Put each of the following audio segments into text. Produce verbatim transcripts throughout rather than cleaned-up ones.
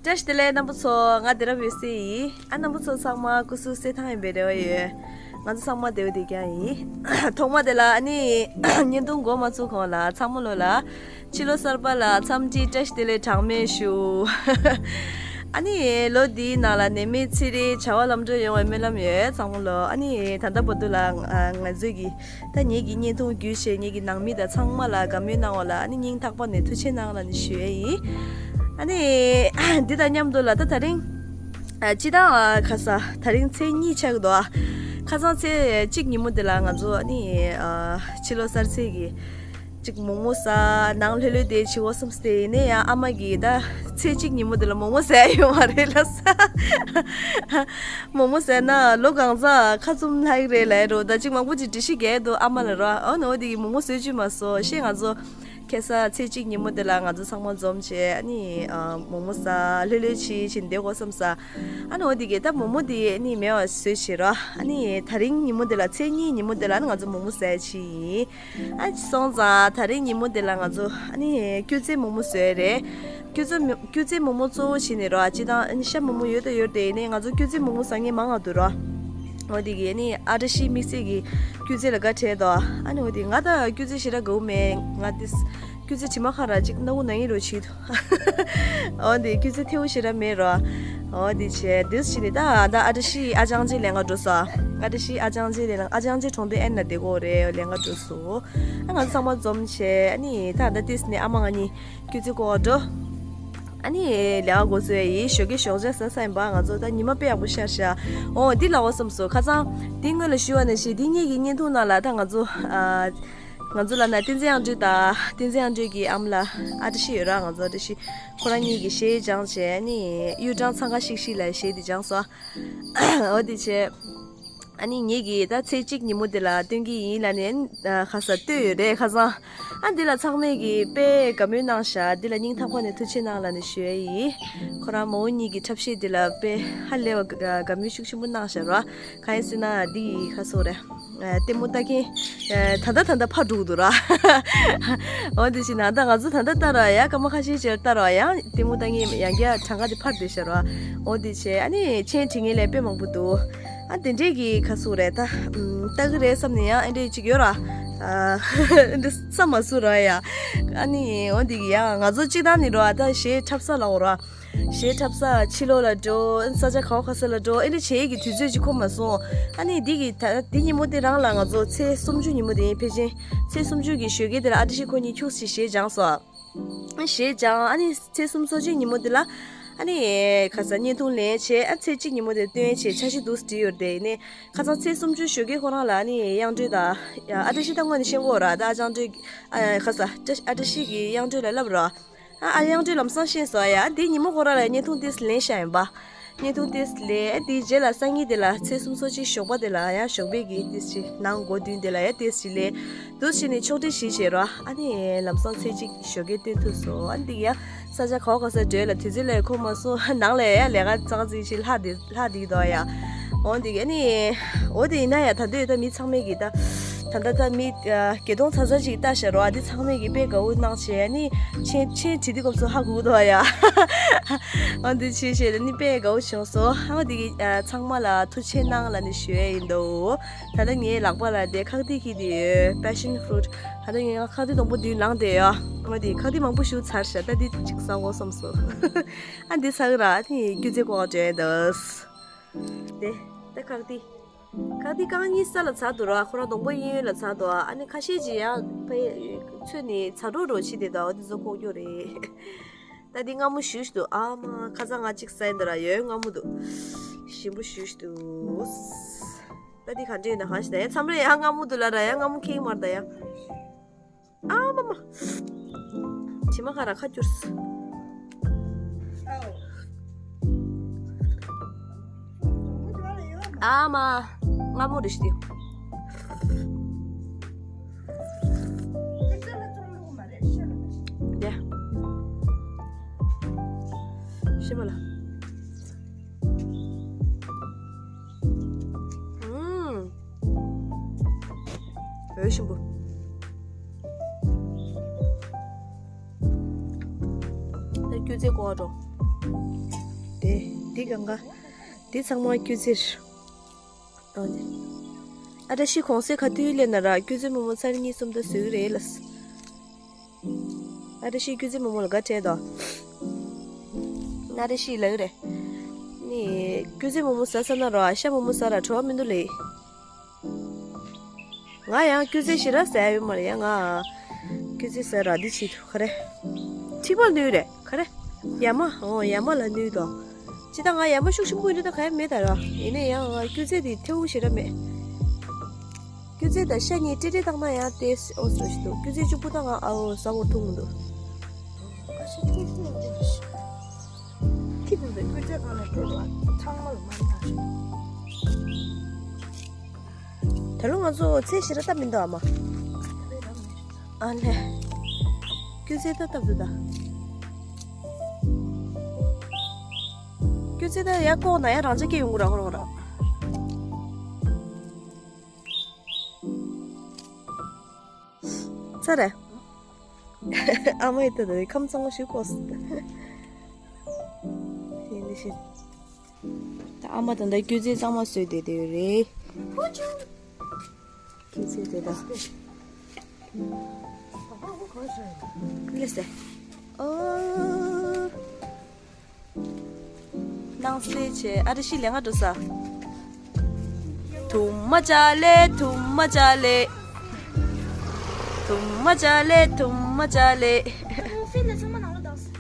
བཀྲ་ཤིས་བདེ་ལེགས་རྣམ་པ་ཚོ། ང་བདེ་རབ་ཡོད་སའི་ཡིན། ཨ་རྣམ་པ་ཚོ་ཚང་མ་སྐུ་གཟུགས་གསལ་ཐང་ཡིན་པའི་རེ་བ་ཡོད། ང་ཚོ་ཚང་མ་བདེ་བོ་བདེ་རྐྱང་ཡིན། ཐོག་མ་དེ་ལ་ཨ་ནི་བརྙན་ཐུང་འགོ་མ་ཚུགས་གོང་ལ་ཚང་མ་ལོ་ལ་ཕྱི་ལོ་གསར་པ་ལ་འཚམས་འདྲི་བཀྲ་ཤིས་བདེ་ལེགས་གྲངས་མེད་ཞུ། ཨ་ནི་ལོ་འདིའི་ནང་ལ་ནད་མེད་ཚེ་རིང་བྱ་བ་ལམ་འགྲོ་ཡོང་བའི་སྨོན་ལམ་ཡོད་ཚང་མ་ལོ། ཨ་ནི་ད་ལྟ་བར་དུ་ལ་ང་ཚོས་ཀྱི་ད་ངེད་ཀྱི་བརྙན་ཐུང་བརྒྱུད་བྱས་ངེད་ཀྱི་ནང་མི་དང་ཚང་མ་ལ་དགའ་མོས་གནང་བ་ལ་ཨ་ནི་སྙིང་ཐག་པ་ནས་ཐུགས་རྗེ་གནང་ལབ་ནས་ཞུ་ཡས་ཡིན། ཨ་ནི་འདི་དང་མཉམ་དུ་ལ་ད་ད་རིང་ཨ་སྤྱི་བཏང་ཨ་ཁ་ས་ད་རིང་ཚེས་གཉིས་ཆགས་ཀྱི་འདུག་ཨ་ཁ་སང་ཚེས་གཅིག་ཉིན་མོ་འདི་ལ་ང་ཚོ་ཨ་ནི་ཨ་ཕྱི་ལོ་གསར་ཚེས་ཀྱི་ཅིག་མོག་མོག་ཟ་ནང་ལྷོད་ལྷོད་དེ་བྱེད་འོ་བསམ་སྟེ་ཡིན་ནའི་ཡང་ཨ་མ་གིས་ད་ཚེས་གཅིག་ཉིན་མོ་འདི་ལ་མོག་མོག་ཟ་ཡ་ཡོད་མ་རེད་ལབ་ས། མོག་མོག་ཟས་ན་ལོ་གང་ཚ་ཁ་བཙུམ་ལྷག་རེད་ལབ་རོ། ད་ཅིག་མང་པོ་ཅིག་འགྲེལ་བཤད་རྒྱག་འདུག་ཨ་མ་ལ་རོ། ཨོ་ནོ་འོ་དེ་གི་མོག་མོག་ཟོས་བཅུག་མ་སོང་ཤེས། ང་ཚོ་ཁ་སང་ཚེས་གཅིག་ཉིན་མོ་དེ་ལ་ང་ཚོ་ཚང་མ་འཛོམས་བྱས་ཨ་ནི་ཨ་མོག་མོག་ཟ་ལྷོད་ལྷོད་བྱས་བྱས་བསྡད་དགོས་བསམ་ས། ཨ་ནི་འོ་དེ་གི་ད་མོག་མོག་དེ་ཨ་ནི་མེད་པ་བཟོས་བྱས་རོ། ཨ་ནི་ད་རིང་ཉིན་མོ་དེ་ལ་ཚེས་གཉིས་ཉིན་མོ་དེ་ལ་ཨ་ནི་ང་ཚོ་མོག་མོག་ཟ་ཡ་བྱས་ཡིན། ཨ་སོང་ཙང་ད་རིང་ཉིན་མོ་འདི་ལ་ང་ཚོ་ཨ་ནི་སྐྱུར་རྩི་མོག་མོག་བཟོས་རེད། སྐྱུར་རྩི་མོག་སྐྱུར་རྩི་མོག་མོག་གཙོ་བོ་བྱས་ནས་རོ། ཨ་སྤྱི་བཏང་ཨ་ནི་ཤ་མོག་མོག་ཡོད་དང་ཡོད་དེ་ཡིན་ནའི་ང་ཚོ་སྐྱུར་རྩི་མོག་མོག་ཟ་མཁན་མང་ང་འདུག་རོ། འོ་དེ་གི་ཨ་ནི་ཨ་བཀྲ་ཤིས་དམིགས་བསལ་གྱི་སྐྱུར་རྩི་ལ་དགའ་དྲགས་དོ། ཨ་ནི་འོ་དེ་ང་ད་སྐྱུར་རྩི་ཞེ་དྲག་དགའ་བོ་མེད། ང་དེ་སྐྱུར་རྩི་དྲི་མ་ཁ་ར་ཅིག་སྣ་བུག་ན་ཡིན་རོ་བྱེད་འདུག་འོ་འདི་སྐྱུར་རྩི་ཐེའུ་ཞེ་དྲག་མེད་རོ། འོ་འདི་བྱས་དུས་ཕྱིན་ནི་ད་ད་ཨ་བཀྲ་ཤིས་ཨ་ཅང་ཅེ་ལེན་ག་འགྲོ་སོང་། ཨ་བཀྲ་ཤིས་ཨ་ཅང་ཅེ་ལེན་ཨ་ཅང་ཅེ་གྲོང་སྡེ་ཨན་ན་བསྡད་གོ་རེད། ལེན་ག་འགྲོ་སོང་། ཨ་ང་ཚང་མ་འཛོམས་བྱས་ཨ་ནི་ད་ད་ཏིས་ནི་ཨ་མ་ང་གཉིས་སྐྱུར་རྩི་བཀོག་འགྲོ། ཨ་ནི་ལས་ཀ་འགོ་ཚུགས་ཡ་ཡིན། ཞོགས་ཀས་ཞོགས་ཇ་ཟ་ས་ཡིན་པ། ང་ཚོ་ད་ཉི་མ་དཔེ་ཡག་པོ་ཤར་ཤག་འོ་འདི་ལ་འོ་བསམ་སོང་། ཁ་སང་འདི་སྔོན་ལ་ཞུས་པ་ནང་བཞིན་འདི་གཉིས་ཀྱི་བརྙན་ཐུང་ནང་ལ་ད་ང་ཚོ་ཨ། ང་ཚོ་ལ་ན་བསྟན་འཛིན་དབྱངས་སྒྲོལ་དང་བསྟན་འཛིན་དབྱངས་སྒྲོལ་གྱི་ཨ་མ་ལ་ཨ་བཀྲ་ཤིས་ཡོད་ར། ང་ཚོ་ཨ་བཀྲ་ཤིས་ཁོ་རང་གཉིས་ཀྱིས་གཞས་སྦྱངས་བྱས་ནི་གཡུ་སྦྲང་འཚང་ཁ་ཤིག་ཤིག་ལ་གཞས་འདི་སྦྱངས་སོང་། འོ་དེ་བྱས་ཨ་ནི་ངེད་ཀྱིས་ད་ཚེས་གཅིག་ཉིན་མོ་དེ་ལ་སྟོན་གྱི་ཡིན་ལབ་ནས་ཁ་ས་བསྟོད་ཡོད་རེད། ཁ་སང་ཨ་འདི་ལ་ཚང་མས་ཀྱིས་དཔེ་དགའ་མོས་གནང་ཤག་འདི་ལ་སྙིང་ཐག་པ་ནས་ཐུགས་རྗེ་གནང་ལབ་ནས་ཞུ་ཡ་ཡིན། ཁོ་རང་མ་འོངས་གཉིས་ཀྱི་འཁྲབ་གཞས་འདི་ལ་དཔེ་ཧ་ལས་པ་དགའ་མོས་ཤུགས་ཆེན་པོ་གནང་ཤག་ར། གང་ཡིན་ཟེར་ན་འདི་ཡི་ཁ་སོ་རེད། ལྟད་མོ་ལྟ་མཁན་ད་ལྟ་ད་ལྟ་ཕར་འགྲོ་གི་འདུག་ར། འོ་དེ་བཞིན་ད་ལྟ་ང་ཚོ་ད་ལྟ་ལྟ་ར་ཡ་སྐར་མ་ཁ་ཤས་ཅིག་ལྟ་ར་ཡ་ལྟད་མོ་ལྟ་མཁན་ཡང་བསྐྱར་གྲངས་ཀ་དེ་ཕར་བསྡད་ཤག་ར། འོ་དེ་བྱས་ཨ་ནི་མཆན་བྲིས་མཁན་ལས་དཔེ་མང་པོ་འདུག་ཨ་དེ་འདྲས་ཀྱི་ཁ་སོ་རེད། ད་ལྟ་གི་རེད་བསམ་ནས་ཡང་ཨེ་འདྲས་ཅིག་ཡོད་ར། འདི་བསམ་མ་སོང་ར་ཡ། ཨ་ནི་འོ་དེ་གི་ཡ་ང་ཚོ་སྤྱི་བཏང་ནི་ར་ད་གཞས་འཁྲབ་ས་ལ་འོ་ར། གཞས་འཁྲབ་ས་ཕྱི་ལོགས་ལ་འགྲོ། ས་ཆ་ག་བ་ག་ས་ལ་འགྲོ། ཨེ་འདྲ་བྱེད་ཀྱི་དུས་ཚོད་ཅིག་ཁོམ་མ་སོང་། ཨ་ནི་འདི་གི་ད་འདི་ཉིན་མོ་དེ་རང་ལ་ང་ཚོ་ཚེས་སུམ་ཅུ་ཉིན་མོ་དེ་ཡིན་ཕལ་ཆེར། ཚེས་སུམ་ཅུ་གི་ཞོགས་ཀས་དེ་ལ་ཨ་བཀྲ་ཤིས་ཁོ་གཉིས་ཁྱུག་ཙམ་གཞས་སྦྱངས་སོང་། གཞས་སྦྱངས་ཨ་ནི་ཚེས་སུམ་ཅུ་སོ་གཅིག་ཉིན་མོ་དེ་ལ་ཨ་ནི་ཁ་སང་བརྙན་ཐུང་ལེན་བྱས། ཨ་ཚེས་གཅིག་ཉིན་མོ་དེ་སྟོན་བྱས་འཆར་གཞི་འདུག་སེ་བྲིས་ཡོད་རེད་དེ། ཡིན་ནའི་ཁ་སང་ཚེས་སུམ་ཅུ་ཞོགས་ཀས་ཁོ་རང་ལ་ཨ་ནི་དབྱངས་སྒྲོལ་དང་ཨ་བཀྲ་ཤིས་ད་དངོས་ནས་ཤེས་ཀྱི་ཡོད་ར། ད་ཨ་ཅང་སྒྲོལ་ཨ་ཁ་སང་ཨ་བཀྲ་ཤིས་ཀྱིས་དབྱངས་སྒྲོལ་ལ་ལབ་ར། ཨ་ཨ་དབྱངས་སྒྲོལ་ལམ་སང་ཤེས་སོང་ཡ། འདི་ཉིན་མོ་ཁོ་རང་ལ་བརྙན་ཐུང་ཏིས་ལེན་བཞག་ཡིན་པ། བརྙན་ཐུང་ཏིས་ལེན། ཨ་འདིའི་རྗེས་ལ་སང་ཉིན་དེ་ལ་ཚེས་སུམ་ཅུ་སོ་གཅིག་ཞོགས་པ་དེ་ལ་ཡ་ཞོགས་པའི་གི་ཏིས་ཅིག་ནང་སྒོ་བདུན་དེ་ལ་ཡ་ཏིས་ཅིག་ལེན་འདུག་བྱས་ནས་ཕྱོགས་སྒྲིག་ཞིག་བྱས་རོ། ཨ་ནི་ལམ་སང་ཚེས་གཅིག་ཞོགས་ཀས་སྟོན་ཐུབ་སོང་། ཨ་འདི་ཡ་ས་ཆ་ག་བ་ག་ས་འགྲོ་ཡ་ལ་དུས་ཚོད་ལ་ཁོམ་མ་སོང་། ནང་ལ་ཡ་ལས་ཀ་ཙང་ཙིག་ཅིག་ལྷག་བསྡད་ལྷག་བསྡད་ཀྱི་འདུག་ཡ། འོ་འདི་ག་ནི། འོ་དེ་ཡིན་ན་ཡ་ད་དུང་ད་མི་ཚང་མས་ཀྱི་ད། ད་ལྟ་ད་མི་བརྒྱད་སྟོང་ཚ་ཚ་ཅིག་ལྟ་ཤག་རོ། ཨ་འདི་ཚང་མས་ཀྱི་དཔེ་དགའ་བོ་གནང་བྱས་ནི་མཆན་མཆན་བྲིས་དུས་སྐབས་སུ་ཧ་གོ་གི་འདུག་ཡ། འོ་འདི་བྱས་བྱས་ནི་དཔེ་དགའ་བོ་བྱུང་སོང་། འོ་འདི་གི་ཚང་མ་ལ་ཐུགས་རྗེ་གནང་ལབ་ནས་ཞུ་ཡས་ཡིན་འདུག་ད་ལྟ་ངའི་ལག་པ་ལ་དེ་ཁག་ཏིག་གི་དེ་ཡོད། passion fruit། ད་ལྟ་ངས་ཁག་ཏིག་དང་པོ་བདུན་ལངས་བསྡད་ཡོད། འོ་དེ་ཁག་ཏིག་མང་པོ་ཞིག་ཚར་ཤག་ད་འདི་གཅིག་ཟ་དགོས་བསམ་སོང་། ཨ་འདི་ཟ་གི་ར། ཨ་ནི་སྐྱུར་རྩི་བཀོག་འདྲ་འདུག་དེ་ད་ཁག་ཏིག་ཁག་ཏིག་རྐང་གཉིས་ས་ལ་ཚར་འདུག་ར། ཁོ་རང་སྡོང་པོ་གཡས་གཡོན་ལ་ཚར་འདུག་ཨ་ནི་ཁ་ཤས་ཅིག་ཡང་ཕ་ཚོད་ནི་ཚ་དྲོ་རོ་ཕྱི་དེ་དང་འོ་དེ་ཚོ་ཁོག་རྒྱུ་རེད། ད་འདི་མངར་མོ་ཞུ་ཞུ་འདུག་ཨ་མ་ཁ་སང་ང་གཅིག་ཟ་ཡིན་འདུག་ར། ཡོད་མངར་མོ་འདུག་ཞིམ་པོ་ཞུ་ཞུ་འདུག་ད་འདི་ག་འདྲ་ཡོད་ན་གང་ཞིག་ད་ཡང་མཚམས་རེ་ཡང་མངར་མོ་འདུག་ལ་ར། ཡང་མངར་མོ་ཁེག་མར་ད་ཡང་། ཨ་མ་མ། དྲི་མ་ཁ་ར་ཁ་བསྐྱུར་སོང་། ཨ་མ། མངར་མོ་རེད་ཤི། དེ། ཤི་མ་ལ། ཨུམ། འོད་ཞིམ་པོ། ད་སྐྱུར་རྩི་བཀོག་འགྲོ། དེ་དེ་གང་ག་དེ་ཚང་མ་སྐྱུ་རྩི་རེད། ཨ་ནི། ཨ་བཀྲ་ཤིས་གོང་ཚད་ག་དུས་སླེབས་ན་ར་སྐྱུ་རྩི་མོག་མོག་ཚར་གཉིས་གསུམ་ད་བཟོས་ཀྱི་རེད་ལགས། ཨ་བཀྲ་ཤིས་སྐྱུ་རྩི་མོག་མོག་ལ་དགའ་བྲལ་དོ། ཨ་བཀྲ་ཤིས་ལགས་རེད། ནི། སྐྱུ་རྩི་མོག་མོག་ཟ་ས་ན་ར་ཤ་མོག་མོག་ཟ་ར་བྲོ་བ་མི་འདུག་ལེ། ང་ཡང་སྐྱུ་རྩི་ཞེ་དྲག་ཟ་ཡ་ཡོད་མ་རེད་ཡ། ང་སྐྱུ་རྩི་ཟ་ར་འདི་བྱེད་ཐུབ་ག་རེ། མཁྲིས་པ་ལ་གནོད་རེད་ག་རེ། ཡ་མ་འོ་ཡ་མ་ལ་གནོད་དོ། ཅི་ད་ང་ཡ་མ་ཤུགས་ཆེན་པོ་ཡིན་ད་ག་ཡ་མེད་ད་ར། ཡིན་ན་ཡང་ང་སྐྱུ་རྩི་དེ་ཐེའུ་ཞེ་དྲག་མེད། སྐྱུ་རྩི་དང་ཤ་གཉིས་སྤྲེལ་སྤྲེལ་བཏང་ན་ཡང་དེ་ཨོ་སོ་ཞིག་འདུག་སྐྱུ་རྩི་གཅིག་པུ་ད་ང་ཨོ་ཟ་བོ་འཐུང་མི་འདུག་ཁྱི་མི་འདུག་སྐྱུ་རྩི་གང་ནས་འཕྲོས་པ་ཚང་མ་ལ་མ་ན། ད་ལོ་ང་ཚོ་ཚེ་ཞེ་དྲག་སྟབས་མི་འདུག་ཨ་མ། ཨ་ལས། སྐྱུ་རྩི་ད་སྟབས་འདུག་ད། སྐྱུ་རྩི་ད་ཡར་བཀོག་ན་ཡར་རང་ཅག་སྐྱེ་ཡོང་གི་ར་ཧོ་ར་ཧོ་ར། ཚར་རེད། ཨ་མ་ཡི་ད་ད་ཁམས་གཙང་མ་ཞིག་བཀོག་སོང་། དེ་འདི་ཞིག་ད་ཨ་མ་ད་ལྟ་སྐྱུ་རྩི་གཙང་མ་བཟོས་བསྡད་བསྡད་ཡོད་རེད། སྐྱུ་རྩི་དེ་ད། ལེ་སེ། ཨོ། སྣང་གསལ་བྱས། ཨ་བཀྲ་ཤིས་ལས་ང་འགྲོ་ས། ཐུ་མ་ཅ་ལེ་ཐུ་མ་ཅ་ལེ། ཐུ་མ་ཅ་ལེ་ཐུ་མ་ཅ་ལེ། ཨོ་ཕི་ལ་ཚང་མ་ནང་ལ་བཏང་སོང་།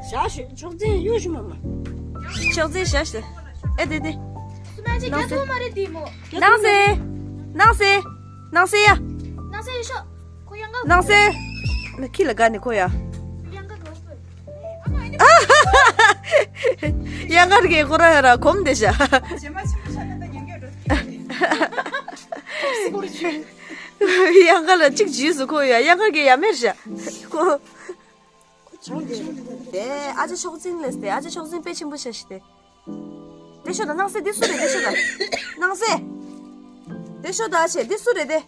བཞག་ཞུ་ཆོག་འཛིན་གཡུག་ཞུ་མ་མ། ཆོག་འཛིན་བཞག་ཞུ། ཨེ་དེ་དེ། སུ་མ་ཅི་རྒྱ་ཚོ་མ་རེད་དེ་མོ། སྣང་གསལ། སྣང་གསལ། སྣང་གསལ་ཡ། སྣང་གསལ་ཡ་ཤོག་ཁོ་ཡང་ག་སྣང་གསལ། ན་ཁྱི་ལ་དགའ་ནི་ཁོ་ཡ། ཡང་ག་གོ་ཡང་གར་གྱི་ཁོ་ར་ར་གོམ་དེ་བྱ། རྗེས་མ་ཆེན་པོ་ཆགས་ན་ད་ཉན་གྱི་འགྲོ། ཡང་གར་ལ་གཅིག་ཇུས་སུ་ཁོ་ཡ། ཡང་གར་གྱི་ཡ་མེར་བྱ། ཁོ། དེ་ཨ་ཅག་ཤོག་འཛིན་ལས་དེ་ཨ་ཅག་ཤོག་འཛིན་དཔེ་ཆེན་པོ་བྱ་ཞིག་དེ། དེ་ཤོག་ད་སྣང་གསལ་འདི་སུ་རེད། དེ་ཤོག་ད། སྣང་གསལ། དེ་ཤོག་ད་ཨ་ཆེ་འདི་སུ་རེད་དེ།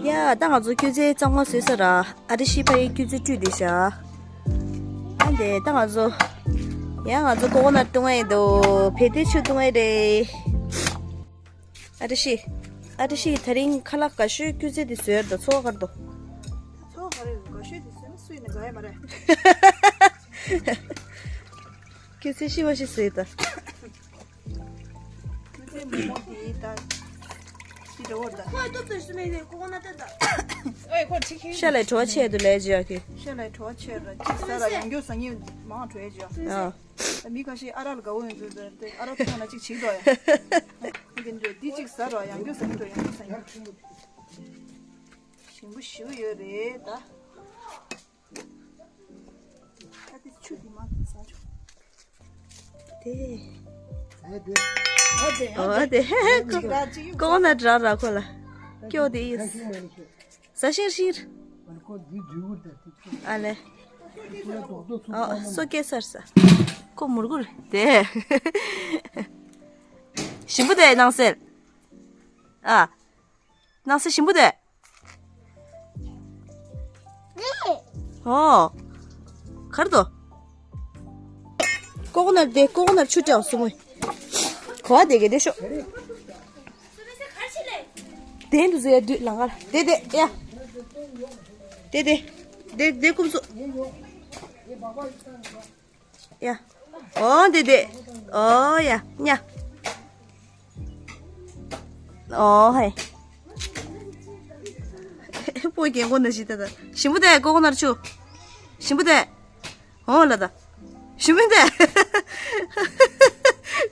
ཡ་ད་ང་ཚོ་སྐྱུ་རྩི་གཙང་མ་བཟོས་ས་ར། ཨ་རི་ཤི་པའི་སྐྱུ་རྩི་བཀྲུས་བསྡད་ཤག་ཨ་འདི་ད་ང་ཚོ། ཡ་ང་ཚོ་ཀོ་ཀོ་ནཊ་བཏུང་ཡ་ཡིན་འདུག་བེ་ཏའི་ཆུ་བཏུང་ཡ་རེད། ཨ་རི་ཤི། ཨ་རི་ཤི་དེ་རིང་ཁ་ལག་དགའ་ཤོས་སྐྱུ་རྩི་དེ་བཟོས་ཡ་རེད་ད། ཚོགས་ཁར་དུ། ཚོགས་ཁར་དགའ་ཤོས་དེ་བཟོས་ན་སུ་ཡིན་ན་དགའ་ཡ་མ་རེད། སྐྱུ་རྩི་ཤི་བ་ཞིག་བཟོས་ད། ཁོས་ཏོག་ཙམ་ཞིག་མེད་ནས་ཀོ་ཀོ་ནཊ་ད། ཨོའི་ཁོ་ཅིག་ཤ་ལས་བྲོ་བ་ཆེ་དུ་ལས་ཇི་ཡ་གི། ཤ་ལས་བྲོ་བ་ཆེ་ར་ཅིག་ཟ་ར་ཡང་རྒྱུ་ཟ་ངེས་མང་བྲོ་ཡ་ཇི་ཡ། ཨ། མི་ཁ་ཤས་ཨ་རག་ལ་དགའ་བོ་ཡོད་ཚུལ་དེ་ཨ་རག་ཐོག་ན་ཅིག་བྱིག་དོ་ཡ། འདི་འདྲ་འདི་ཅིག་ཟ་ར་ཡང་རྒྱུ་ཟ་ངེས་འགྲོ་ཡང་རྒྱུ་ཟ་ངེས། ཞིམ་པོ་ཞིག་ཡོད་རེད་ད། ཨ་དེ་ཆུ་དེ་མ་ཟ་ཆོག་དེ། ཨ་དེ། ཨ་དེ། ཨ་དེ། ཀོ་ཀོ་ནཊ་རག་ར་ཁོ་ལ། སྐྱོ་དེ་ཡིས། ཟ་ཤིང་ཤིང་། ཨ་ལེ། ཨ་སོ་སྐྱེ་སར་ས། ཁོ་མུར་གུར་དེ། ཞིམ་པོ་དེ་སྣང་གསལ། ཨ། སྣང་གསལ་ཞིམ་པོ་དེ། ཨོ། གར་དོ། ཀོ་ཀོ་ནཊ་དེ་ཀོ་ཀོ་ནཊ་ཆུ་ཅའོ་སུ་མོ། གོ་བ་དེ་གེ་དེ་ཤོག་དེ་འདུག་ཟེར་དུས་ལང་གར་དེ་དེ་ཡ། དེ་དེ། དེ་དེ་ཀུམ་སུ། ཡ། ཨོ་དེ་དེ། ཨོ་ཡ་ཉ། ཨོ་ཧེ། པོ་རྒན་གོག་ནི་ཞིག་ད་ད། ཞིམ་པོ་དེ་ཀོ་ཀོ་ནཊ་ཆུ། ཞིམ་པོ་དེ། ཨོ་ལ་ད། ཞིམ་པོ་དེ།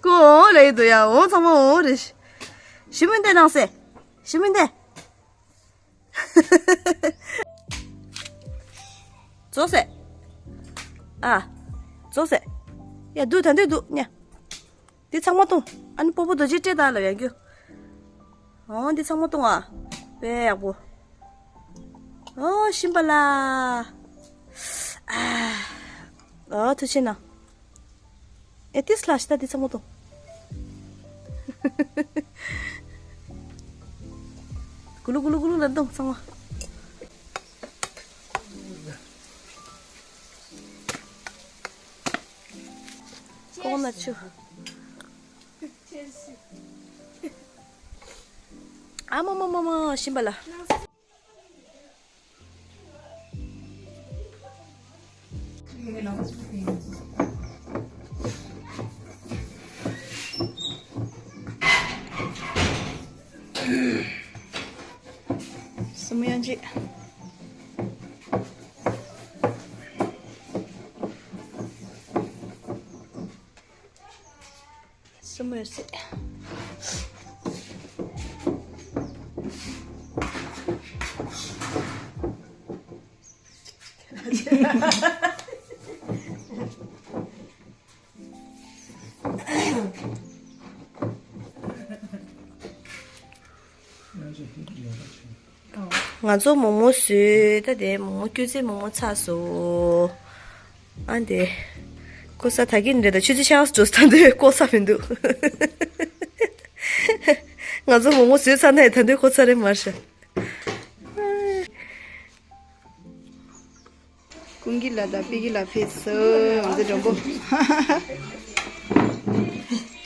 ཀོ་ཨོ་ལ་ཡི་དོ་ཡ་ཨོ་ཚང་མ་ཨོ་རེ། ཞིམ་པོ་དེ་སྣང་གསལ། ཞིམ་པོ་དེ། རྫོགས་སེ། ཨ། རྫོགས་སེ། ཡ་འདུག་ད་འདུག་འདུག་ཉ། འདི་ཚང་མ་བཏུང་། ཨ་ནི་སྤོ་བོ་རྡོ་རྗེ་སྤྲད་ད་ལབ་ཡ་རྒྱུ། ཨོ་འདི་ཚང་མ་བཏུང་ཨ། དཔེ་ཡག་པོ། ཨོ་ཤིམ་པ་ལ། ཨ། ཨོ་ཐུགས་ཆེ་གནང་། ཨེ་ཏིས་ལ་ཤི་ད་འདི་ཚང་མ་བཏུང་། གུ་ལུ་གུ་ལུ་གུ་ལུ་ལ་འདོང་ཚང་མ། ཀོ་ནཊ་ཆུ། ཨ་མ་མ་མ་མ། ཞིམ་པ་ལ། སུ་མོ་ཡང་ཅིག་སུ་མོ་ཡོད་སྲིད། ང་ཚོ་མོག་མོག་བཟོས། ད་དེ་མོག་མོག་སྐྱུར་རྩི་མོག་མོག་ཚར་སོང་། ཨ་འདི། ཀོ་ས་ད་གིན་རེད་ད། ཆུ་ཚོད་ཆ་འགྲོ་ས་ད་འདོད་ཀོ་ས་མི་འདུག་ང་ཚོ་མོག་མོག་བཟོས་ཚར་ནས་ད་འདོད་ཀོ་ས་རེད་མར་ཤ། ཀུན་གྱི་ལ་དང་པི་གི་ལ་ཕེབས་སོ། ང་ཚོ་མགྲོན་པོ།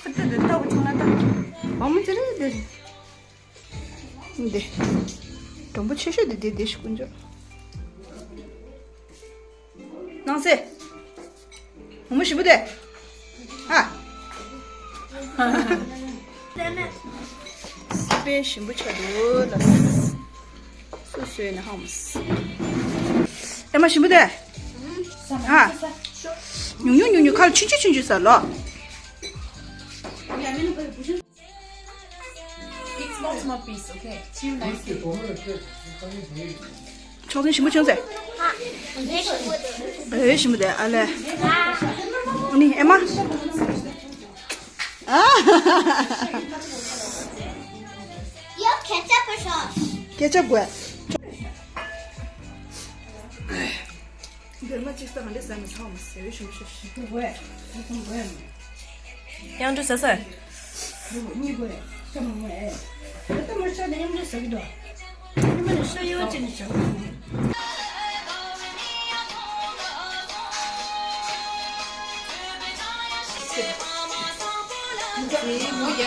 ཁོ་ཚོ་འདི་ལྟ་བུ་བྱུང་ན་ད། བ་མོ་ཅི་རེད་འདི། འདི། མགྲོན་པོ་ཆེ་ཤོས་འདི་འདི་འདི་ཞིག་ཀུན་ཅོ། ནང་སེ། མོ་མོ་ཞིམ་པོ་དེ། ཨ། དཔེ་ཞིམ་པོ་ཆགས་འདུག་ལ། སུ་བཟོས་ན་ཧང་མོ། ཨེ་མ་ཞིམ་པོ་དེ། ཨ། ཉུང་ཉུང་ཉུང་ཉུང་ཁ་ལ་ཆུང་ཆུང་ཆུང་ཆུང་ཟ་ལོ། It's not my piece, okay? Chew nicely. ཆོག་ཚན་ཞིམ་པོ་བྱུང་ཟེར། ཨེ་ཞིམ་པོ་དེ་ཨ་ལེ། ཨ་ནི་ཨེ་མ། ཡོ་ketchup sauce། ketchup དགོས། སྒྱུར་མ་གཅིག་ས་ག་འདྲས་ཟ་མི་ཚང་མ་ཟེར་བའི་ཞུམ་ཞུ་ཞུ་དགོས། དེ་ཚང་དགོས། དབྱངས་སྒྲོལ་ཟ་ཟ། གཉིས་དགོས། ཤ་མང་མོ་ཨེ། ད་ལྟ་མ་ཤ་ནས་དབྱངས་སྒྲོལ་ཟ་གི་འདུག་ཉི་མ་ནས་ཤ་ཡོད་ཅེས་ནས་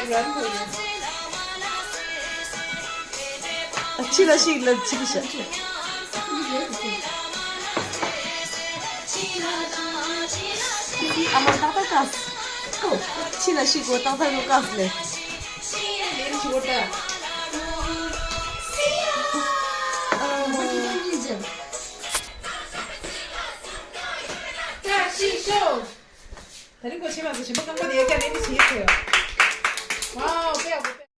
བྱ་དགོས། ཕྱི་ལ་ཤིག་ལབ་ཕྱི་ལ་ཤིག་ཨ་མ་ཏག་ཏག་ཀ། ཕྱི་ལ་ཤིག་གོ་ཏག་ཏག་རུ་ཀ་ལེ། ད་རིང་གོ་ཆེ་མ་གོ་ཆེ་མ་ཀང་པ་དེ་ཡ་ཀྱ་ལེན་དེ་ཤེས་ཐུབ། ཝའོ། དཔེ་ཡག་པོ།